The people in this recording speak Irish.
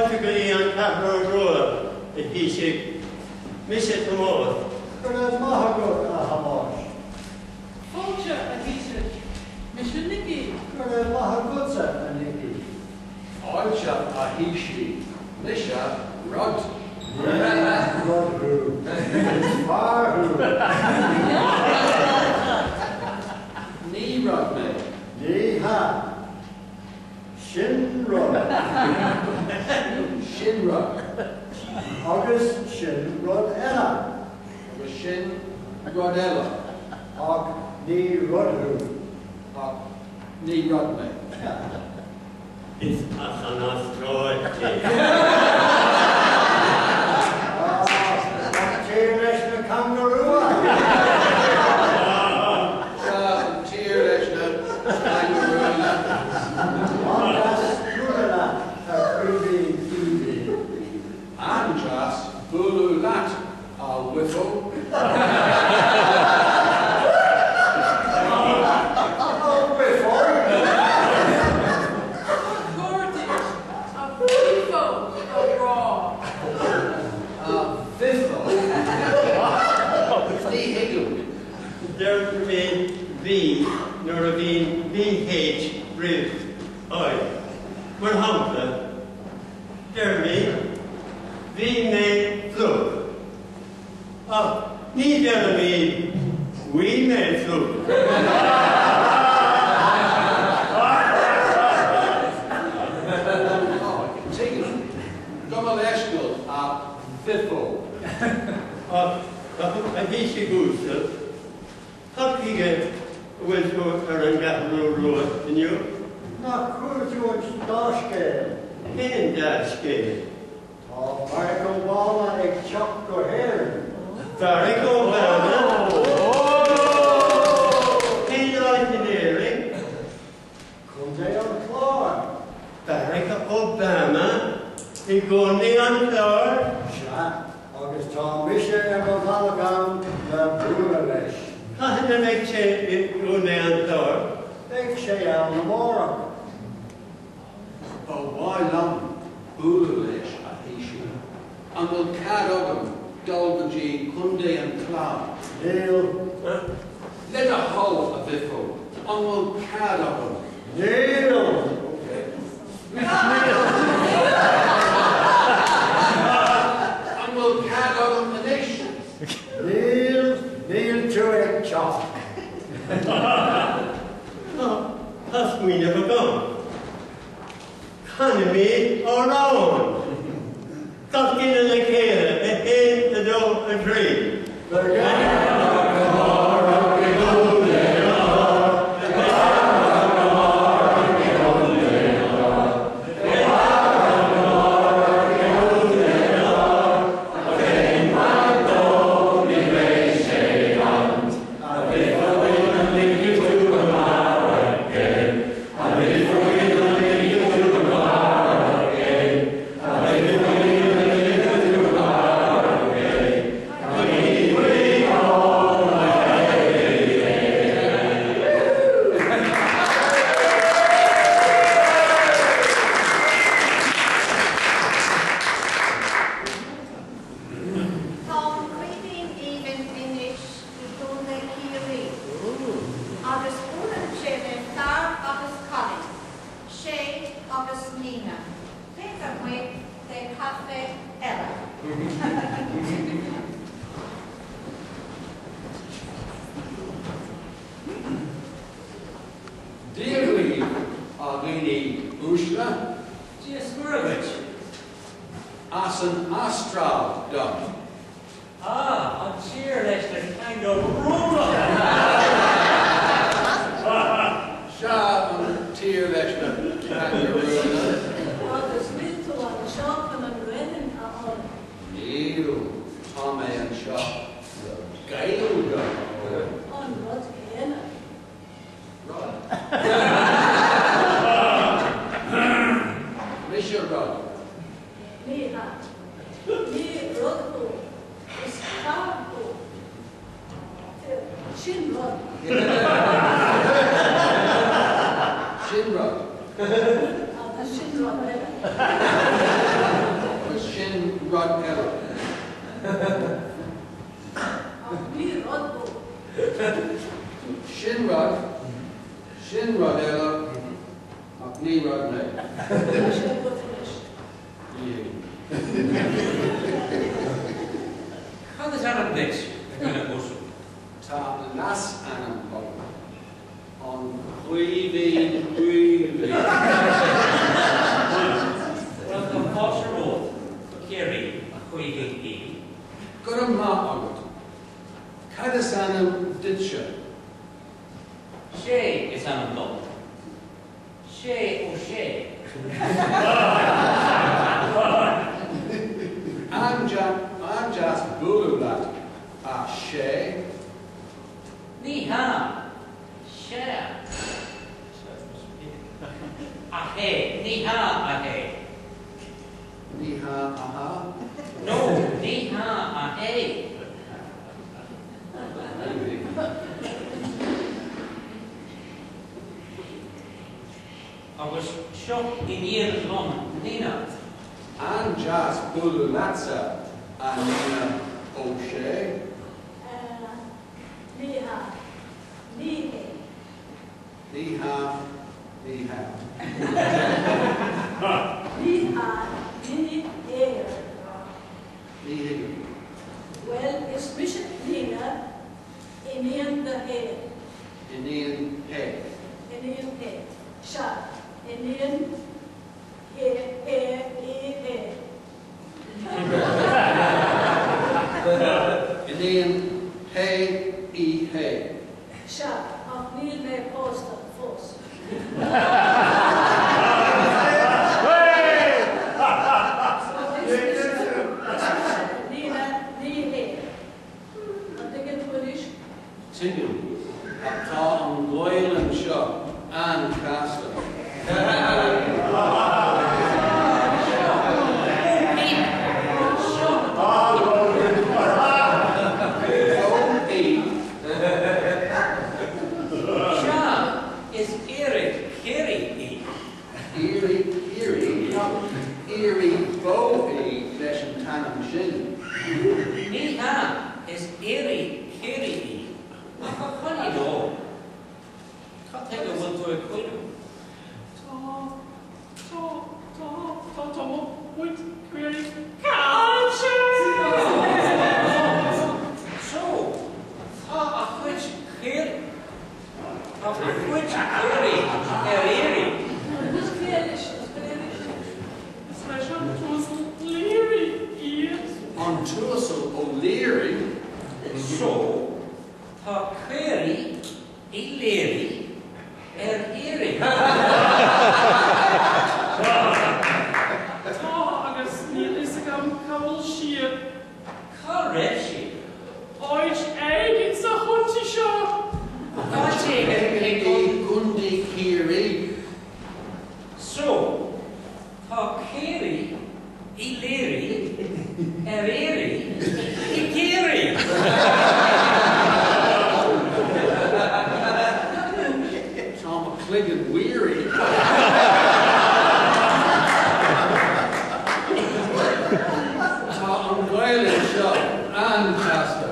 Fáilte go dtí an Cheathrú Rua, a Thaoisigh. Mise Tomás. Go raibh maith agat, a Thomáis. Fáilte, a Thaoisigh. Mise Nicky. Go raibh maith agatsa, a Nicky. Fáilte, a Thaoisigh. Mise Rud. Ní rud thú. Is fear thú. Ní rud mé. Ní hea. Sin rud. Sin rud. Agus sin rud eile. Agus sin rud eile. Ach ní rud thú. Ach ní rud mé. Is as an Astráil é. Ah, an tír leis na cangarúnna. Sea, an tír leis na cangarúnna. An-deas bualadh leat, a Chaoimhín aoibhinn. An-deas bualadh leat, a Bhiffo. A Bhiffo! Ba chóir duit a Bhiffo a rá. A Bhiffo? Ní thuigim. Deirimid bhí nuair a bhíonn BH roimh I. Mar shampla, deirimid bhí mé fliuch. Ach ní deirimid bhí mé fliuch. Tuigim. Gabh mo leithscéal, a Bhiffo. Ach a Thaoisigh uasail, cad chuige a bhfuil tú ar an gCeathrú Rua inniu? Nach cúl tú an dea-scéal? Cén dea-scéal? Tá Barack Obama ag teacht go hÉirinn. Barack Obama? Cén áit in Éirinn? Contae an Chláir. Barack Obama i gContae an Chláir? Sea, agus tá mise ar mo bhealach ann le bualadh leis. Cathain a mbeidh sé i gContae an Chláir? Beidh sé ann amárach. Ba mhaith liom bualadh leis, a Thaoisigh. An bhfuil cead agam dul go dtí Contae an Chláir? Níl. Le do thoil, a Bhiffo, an bhfuil cead agam? Níl! An bhfuil cead agam anois? Níl, níl tú ag teacht. Tá smaoineamh agam. Canfaimid amhrán. Gach duine le chéile, 1, 2, 3. Tá an Caoimhín Aoibhinn anois i gContae Chiarraí agus buaileann sé le fear agus cailín, Shay agus Nina, taobh amuigh de chaife eile. Dia dhaoibh, a dhaoine uaisle. Dia is Muire dhuit. As an Astráil dom. Ah, an tír leis na cangarúnna! Sea, an tír leis na cangarúnna. Agus níl tú anseo chun an Ghaelainn a fhoghlaim. Níl, tá mé anseo le Gaeilge a fhoghlaim. An rud céanna. Rud. Mise rud. Ní hea. Ní rud thú. Is fear thú. Sin rud. Sin rud. Agus sin rud eile. Ach ní rud thú. Sin rud, sin rud eile, ach ní rud mé. Tá sé agat anois. Ní thuigim. Cad is ainm duit, a dhuine uasail? Tá leasainm agam, an Caoimhín Aoibhinn. Bhuel, tá fáilte romhat go Ciarraí, a Chaoimhín Aoibhinn. Go raibh maith agat. Cad is ainm duitse? Sé is ainm dom. Sé Ó Sé. An-deas bualadh leat, a Shé. Ní hea. Sea. A Shé. Ní hea, a Shé. Ní hea, a hea. No, ní hea, a Shé. Agus seo iníon liom, Nina. An-deas bualadh leatsa, a Nina Ó Sé. Ní hea. Ní hé. Ní hea, ní hea. Ní hea, ní hé. Ní thuigim. Bhuel, is mise Nina, iníon do Shé. Iníon Shé. Iníon Shé. Sea, iníon Shé, Shé, Uí Shé. Iníon Shé Uí Shé. Sea, ach níl mé pósta fós. So is mise, is mise Nina Ní Shé. An dtuigeann tú anois? Tuigim, ach tá an Ghaelainn seo an-chasta. O P. Sea, is aoire Chiarraí í. Aoire Chiarraí, nach aoire bó í leis an t-ainm sin. Ní hea, is aoire Chiarraí í. Ach a chailín óg, cad chuige a bhfuil tú ag caoineadh? Tá, tá, tá, tá, tá mo chuid caoirigh caillte! So, tá a chuid caor, tá a chuid caoirigh ar iarraidh. Is Gaeilge, is Gaeilge. Is leis an tUasal Leary iad. An tUasal O'Leary? So, tá caoirigh Uí Leary ar iarraidh. Tá, agus níl fhios agam cá bhfuil siad. Cá raibh siad? Áit éigin sa chontae seo. Áit éigin i i gContae Chiarraí. So, tá caoirigh Uí Leary ar iarraidh i gCiarraí. Tá mo chloigeann weary. Tá an Ghaelainn seo an-chasta.